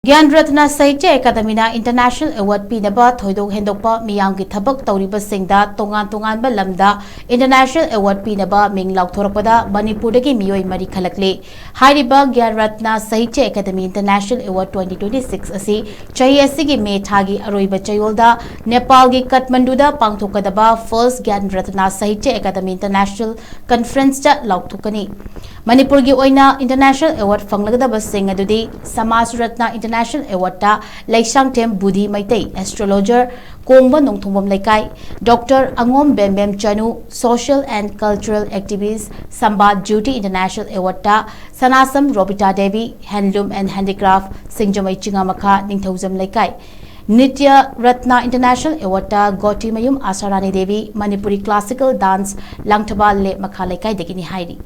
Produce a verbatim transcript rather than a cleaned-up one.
ꯒ꯭ꯌꯥꯟ ꯔꯠꯅ ꯁꯥꯍꯤꯇ꯭ꯌ ꯑꯦꯀꯥꯗꯃꯤꯅ international award ꯄꯤꯅꯕ ꯊꯣꯏꯗꯣꯛ ꯍꯦꯟꯗꯣꯛꯄ ꯃꯤꯌꯥꯝꯒꯤ ꯊꯕꯛ ꯇꯧꯔꯤꯕꯁꯤꯡꯗ ꯇꯣꯉꯥꯟ ꯇꯣꯉꯥꯟꯕ ꯂꯝꯗ ꯏꯟꯇꯔꯅꯦꯁꯅꯦꯜ ꯑꯦꯋꯥꯔꯗ ꯄꯤꯅꯕ ꯃꯤꯡ ꯂꯥꯎꯊꯣꯔꯛꯄꯗ ꯃꯅꯤꯄꯨꯔꯗꯒꯤ ꯃꯤꯑꯣꯏ ꯃꯔꯤ ꯈꯜꯂꯛꯂꯤ꯫ ꯍꯥꯏꯔꯤꯕ Gyan Ratna Sahitya academy international award twenty twenty-six ꯑꯁꯤ ꯆꯍꯤ ꯑꯁꯤꯒꯤ ꯃꯦ ꯊꯥꯒꯤ ꯑꯔꯣꯏꯕ ꯆꯌꯣꯜꯗ ꯅꯦꯄꯥꯜꯒꯤ ꯀꯥꯊꯃꯟꯗꯨꯗ ꯄꯥꯡꯊꯣꯛꯀꯗꯕ First Gyan Ratna Sahitya academy international ꯀꯟꯐꯔꯦꯟꯁꯇ ꯂꯥꯎꯊꯣꯛꯀꯅꯤ꯫ ꯃꯅꯤꯄꯨꯔꯒꯤ ꯑꯣꯏꯅ ꯏꯟꯇꯔꯅꯦꯁꯅꯦꯜ ꯑꯦꯋꯥꯔꯗ ꯐꯪꯂꯒꯗꯕꯁꯤꯡ ꯑꯗꯨꯗꯤ ꯁꯃꯥꯖ ꯔꯠꯅ ꯏꯟꯇꯔꯅꯦꯁꯅꯦꯜ ꯑꯦꯋꯥꯔꯗꯇ ꯂꯩꯁꯥꯡꯊꯦꯝ ꯕꯨꯙꯤ ꯃꯩꯇꯩ ꯑꯦꯁꯇ꯭ꯔꯣꯂꯣꯖꯔ, ꯀꯣꯡꯕ ꯅꯣꯡꯊꯣꯡꯕꯝ ꯂꯩꯀꯥꯏ, ꯗꯣꯛꯇꯔ ꯑꯉꯣꯝ Bembem Chanu, social and cultural activist, ꯁꯝꯕꯥꯠ ꯖ꯭ꯌꯣꯇꯤ ꯏꯟꯇꯔꯅꯦꯁꯅꯦꯜ ꯑꯦꯋꯥꯔꯗꯇ Sanasam Robita Devi, handloom and handicraft, Singjamei Chingamakha Ningthoujam Leikai, Nitya Ratna international ꯑꯦꯋꯥꯔꯗꯇ ꯒꯣꯇꯤꯃꯌꯨꯝ ꯑꯥꯁꯥꯔꯥꯅꯤ ꯗꯦꯕꯤ, ꯃꯅꯤꯄꯨꯔꯤ ꯀ꯭ꯂꯥꯁꯤꯀꯦꯜ ꯗꯥꯟꯁ, ꯂꯥꯡꯊꯕꯥꯜ ꯂꯦꯞ ꯃꯈꯥ ꯂꯩꯀꯥꯏꯗꯒꯤꯅꯤ ꯍꯥꯏꯔꯤ꯫